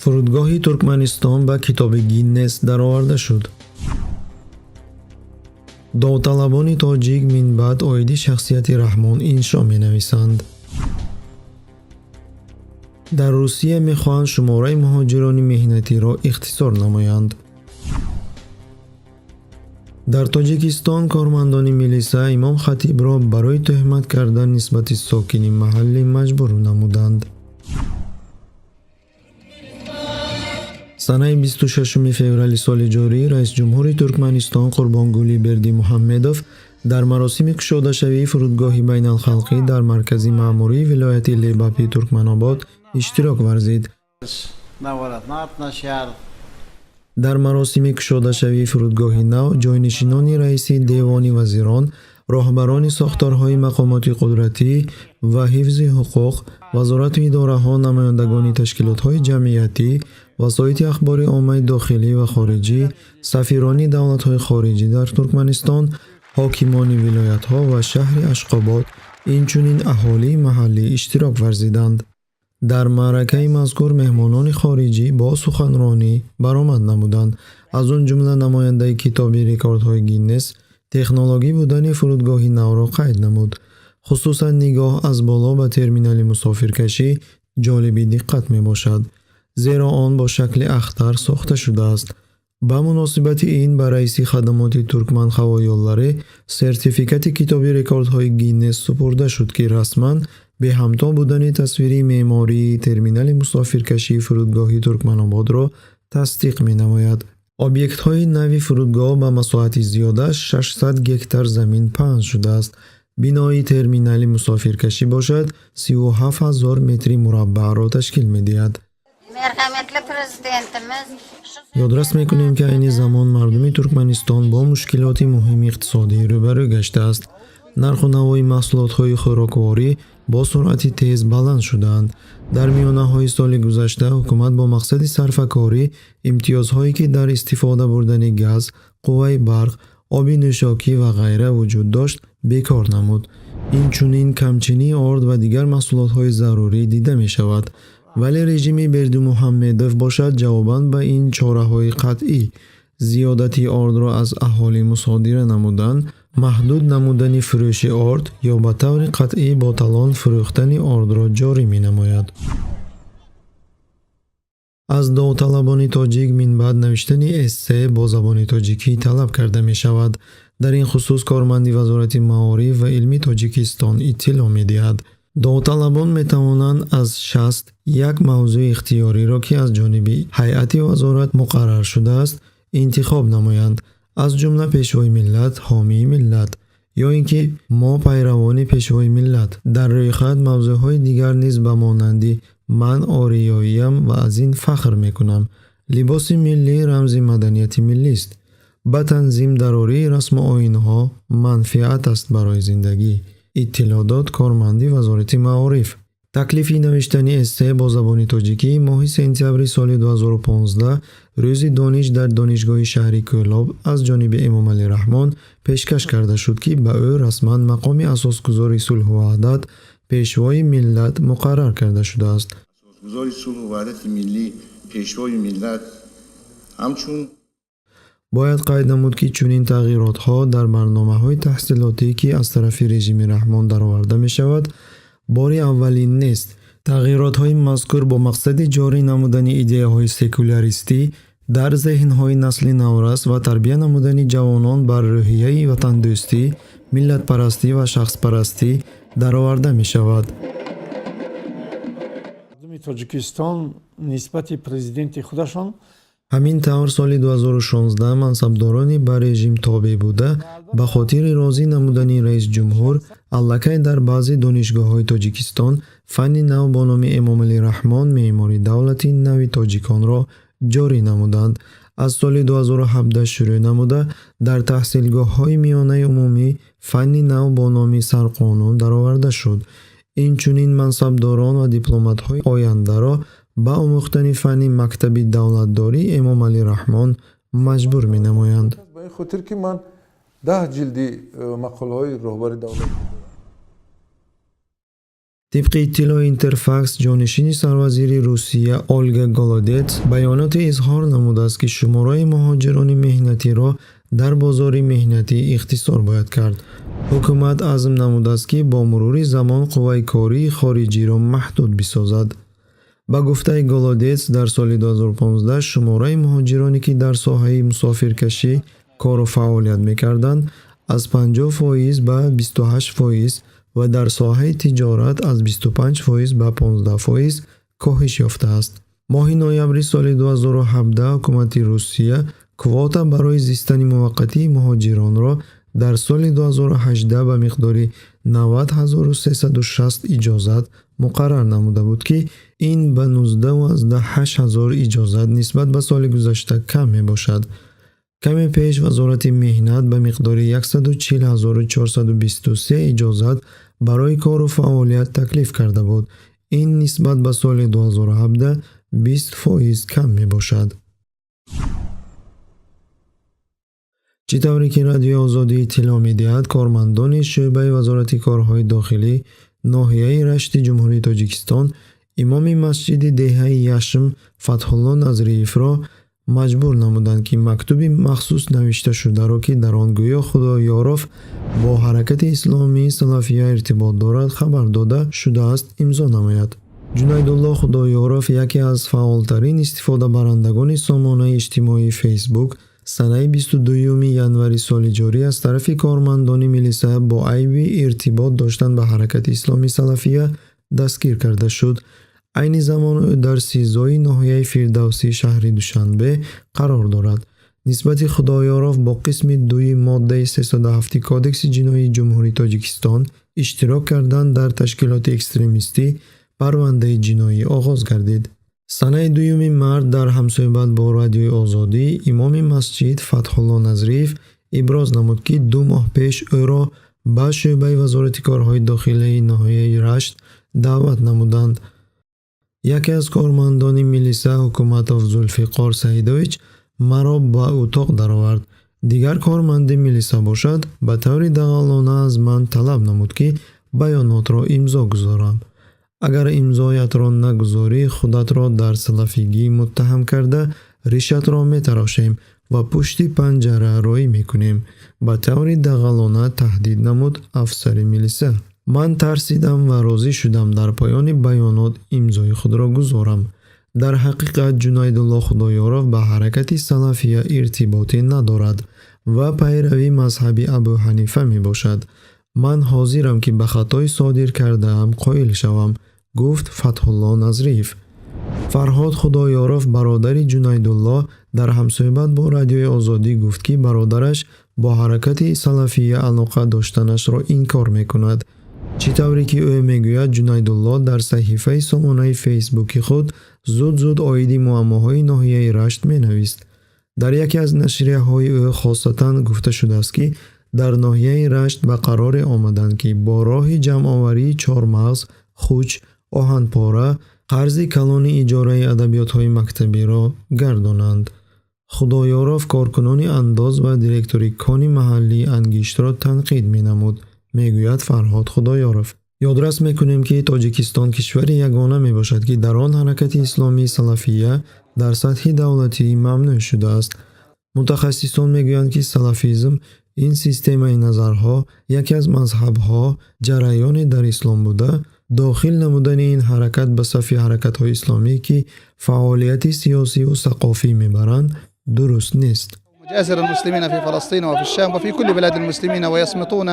Фурудгоҳи Туркманистон ба китоби Гиннес дароварда шуд. Довталабони тоҷик минбаъд оиди шахсияти Раҳмон иншо менависанд. Дар Русия мехоҳанд шумораи муҳоҷирони меҳнатиро ихтисор намоянд. Дар Тоҷикистон кормандони милиса имом-хатибро барои тӯҳмат кардан нисбати сокини маҳаллӣ маҷбур намуданд. Санаи 26 феврали соли ҷорӣ раисҷумҳури Туркманистон Қурбонгулӣ Бердимуҳаммедов дар маросими кушодашавии фурудгоҳи байналхалқӣ дар маркази маъмурии вилояти Лебапи Туркманобод иштирок варзид. Дар маросими кушодашавии фурудгоҳи нав ҷойнишинони раиси Девони вазирон, роҳбарони сохторҳои мақомоти қудратӣ ва ҳифзи ҳуқуқ, вазорату идораҳо, намояндагони ташкилотҳои ҷамъиятӣ, васоити ахбори оммаи дохилӣ ва хориҷӣ, сафирони давлатҳои хориҷӣ дар Туркманистон, ҳокимони вилоятҳо ва шаҳри Ашқобод, инчунин аҳолии маҳаллӣ иштирок варзиданд. Дар маъракаи мазкур меҳмонони хориҷӣ бо суханронӣ баромад намуданд. Аз он ҷумла намояндаи китоби рекордҳои Гиннес технологӣ будани фурудгоҳи навро қайд намуд. Хусусан нигоҳ аз боло ба терминали мусофиркашӣ ҷолиби диққат мебошад, зеро он бо шакли ахтар сохта шудааст. Ба муносибати ин ба раиси хадамоти Туркман Ҳавоёлларе сертификати китоби рекордҳои Гиннес супурда шуд, ки расман беҳамто будани тасвири меъмории терминали мусофиркашии фурудгоҳи Туркманободро тасдиқ менамояд. Объектҳои нави фурудгоҳ ба масоҳати зиёда 600 гектар замин паҳн шудааст. Бинои терминали мусофиркашӣ бошад 37 ҳазор метри мураббаъро ташкил медиҳад. Ёдрас мекунем, ки айни замон мардуми Туркманистон бо мушкилоти муҳими иқтисодӣ рӯбарӯ гаштааст. Нарху навои маҳсулотҳои хӯрокворӣ бо суръати тез баланд шудаанд. Дар миёнаҳои соли гузашта ҳукумат бо мақсади сарфакорӣ имтиёзҳое, ки дар истифода бурдани газ, қувваи барқ, оби нӯшокӣ ва ғайра вуҷуд дошт, бекор намуд. Инчунин камчинии орд ва дигар маҳсулотҳои зарурӣ дида мешавад. Вале режими Бердимуҳаммедов бошад ҷавобан ба ин чораҳои қатъӣ зиёдати ордро аз аҳолӣ мусодира намудан, маҳдуд намудани фурӯши орд ё ба таври қатъӣ бо талон фурӯхтани ордро ҷорӣ менамояд. Аз довталабони тоҷик минбаъд навиштани эссе бо забони тоҷикӣ талаб карда мешавад. Дар ин хусус корманди Вазорати маориф ва илми Тоҷикистон иттилоъ медиҳад. Довталабон метавонанд аз 61 мавзӯи ихтиёриро, ки аз ҷониби ҳайати вазорат муқаррар шудааст, интихоб намоянд. Аз ҷумла Пешвои миллат, ҳомии миллат ё ин ки мо пайравони Пешвои миллат. Дар рӯйхат мавзӯъҳои дигар низ ба монанди ман ориёиям ва аз ин фахр мекунам, либоси миллӣ рамзи маданияти миллист, ба танзим дарории расму оинҳо манфиат аст барои зиндагӣ, иттилоъ дод корманди Вазорати маориф. Таклифи навиштани эссе бо забони тоҷикӣ моҳи сентябри соли 2015 рӯзи дониш дар Донишгоҳи шаҳри Кӯлоб аз ҷониби Эмомалӣ Раҳмон пешкаш карда шуд, ки ба ӯ расман мақоми асосгузори сулҳу ваҳдат, Пешвои миллат муқаррар карда шудааст. Асосгузори сулҳу ваҳдати миллӣ, Пешвои миллат ҳамчун Бояд қайд намуд, ки чунин тағйиротҳо дар барномаҳои таҳсилотӣ, ки аз тарафи режими Раҳмон дароварда мешавад, бори аввалин нест. Тағйиротҳои мазкур бо мақсади ҷорӣ намудани идеяҳои секуляристӣ дар зеҳнҳои насли наврас ва тарбия намудани ҷавонон бар рӯҳияи ватандӯстӣ, миллатпарастӣ ва шахспарастӣ дароварда мешавад. Мардуми Тоҷикистон нисбати президенти худашон Ҳамин тавр, соли 2016 мансабдорони ба режим тобеъ буда ба хотири розӣ намудани раисҷумҳур аллакай дар баъзе донишгоҳҳои Тоҷикистон фанни нав бо номи Эмомалӣ Раҳмон меъмори давлати нави тоҷиконро ҷорӣ намуданд. Аз соли 2017 шурӯъ намуда дар таҳсилгоҳҳои миёнаи умумӣ фанни нав бо номи Сарқонун дароварда шуд. Инчунин мансабдорон ва дипломатҳои ояндаро ба омӯхтани фанни мактаби давлатдории Эмомалӣ Раҳмон маҷбур менамоянд. Ба ин хотир, ки ман 10 ҷилди мақолаҳои роҳбари давлат Тибқи иттилои Интерфакс, ҷонишини сарвазири Русия Олга Голодец баёноте изҳор намудааст, ки шумораи муҳоҷирони меҳнатиро дар бозори меҳнатӣ ихтисор бояд кард. Ҳукумат азм намудааст, ки бо мурури замон қувваи кории хориҷиро маҳдуд бисозад. Ба гуфтаи Голодец, дар соли 2015 шумораи муҳоҷироне, ки дар соҳаи мусофиркашӣ кору фаъолият мекарданд, аз 50% ба 28% ва дар соҳаи тиҷорат аз 25% ба 15% коҳиш ёфтааст. Моҳи ноябри соли 2017 ҳукумати Русия квота барои зистани муваққатии муҳоҷиронро дар соли 2018 ба миқдори 90 360 иҷозат муқаррар намуда буд, ки ин ба 19,8 ҳазор иҷозат нисбат ба соли гузашта кам мебошад. Каме пеш Вазорати меҳнат ба миқдори 140 423 иҷозат барои кору фаъолият таклиф карда буд. Ин нисбат ба соли 2017 20% кам мебошад. Чӣ тавре ки Радиои Озодӣ иттилоъ медиҳад, кормандони шӯъбаи Вазорати корҳои дохилӣ ноҳияи Рашти Ҷумҳурии Тоҷикистон имоми масҷиди деҳаи Яшм Фатҳулло Назриевро маҷбур намуданд, ки мактуби махсус навишташударо, ки дар он гӯё Худоёров бо ҳаракати исломии салафия иртибот дорад, хабар дода шудааст, имзо намояд. Ҷунайдулло Худоёров, яке аз фаъолтарин истифодабарандагони сомонаи иҷтимоии Фейсбук, санаи 22 январи соли ҷорӣ аз тарафи кормандони милиса бо айби иртибот доштан ба ҳаракати исломии салафия дастгир карда шуд. Айни замон ӯ дар СИЗОи ноҳияи Фирдавсии шаҳри Душанбе қарор дорад. Нисбати Худоёров бо қисми дуи моддаи 307 Кодекси ҷиноии Ҷумҳурии Тоҷикистон, иштирок кардан дар ташкилоти экстремистӣ, парвандаи ҷиноӣ оғоз гардид. Санаи 2 март дар ҳамсӯҳбат бо Радиои Озодӣ имоми масҷид Фатҳулло Назриев иброз намуд, ки 2 моҳ пеш ӯро ба шӯъбаи Вазорати корҳои дохилии ноҳияи Рашт даъват намуданд. Яке аз кормандони милиса, Ҳукуматов Зулфиқор Саидович, маро ба утоқ даровард. Дигар корманди милиса бошад, ба таври дағалона аз ман талаб намуд, ки баёнотро имзо гузорам. Агар имзоятро нагузорӣ, худатро дар салафигӣ муттаҳам карда, ришатро метарошем ва пушти панҷара роӣ мекунем, ба таври дағалона таҳдид намуд афсари милиса. Ман тарсидам ва розӣ шудам дар поёни баёнот имзои худро гузорам. Дар ҳақиқат Ҷунайдулло Худоёров ба ҳаракати салафия иртиботе надорад ва пайрави мазҳаби Абу Ҳанифа мебошад. Ман ҳозирам, ки ба хатои содир кардаам қоил шавам, гуфт Фатҳулло Назриев. Фарҳод Худоёров, бародари Ҷунайдулло, дар ҳамсӯҳбат бо Радиои Озодӣ гуфт, ки бародараш бо ҳаракати салафия алоқа доштанашро инкор мекунад. Чӣ тавре ки ӯ мегӯяд, Ҷунайдулло дар саҳифаи сомонаи Фейсбуки худ зуд-зуд оиди муаммоҳои ноҳияи Рашт менавист. Дар яке аз нашрияҳои ӯ хосатан гуфта шудааст, ки дар ноҳияи Рашт ба қароре омаданд, ки бо роҳи ҷамъоварии чормағз, хуч, оҳанпора қарзи калони иҷораи адабиётҳои мактабиро гардонанд. Худоёров коркунони андоз ва директори кони маҳаллии ангиштро танқид менамуд, мегӯяд Фарҳод Худоёров. Ёдрас мекунем, ки Тоҷикистон кишвари ягона мебошад, ки дар он ҳаракати исломии салафия дар сатҳи давлатӣ мамнӯъ шудааст. Мутахассисон мегӯянд, ки салафизм ин системаи назарҳо, яке аз мазҳабҳо, ҷараёне дар ислом буда, дохил намудани ин ҳаракат ба сафи ҳаракатҳои исломӣ, ки фаъолияти сиёсиву сақофӣ мебаранд, дуруст нест. مجازر المسلمين في فلسطين وفي الشام وفي كل بلاد المسلمين ويصمتون.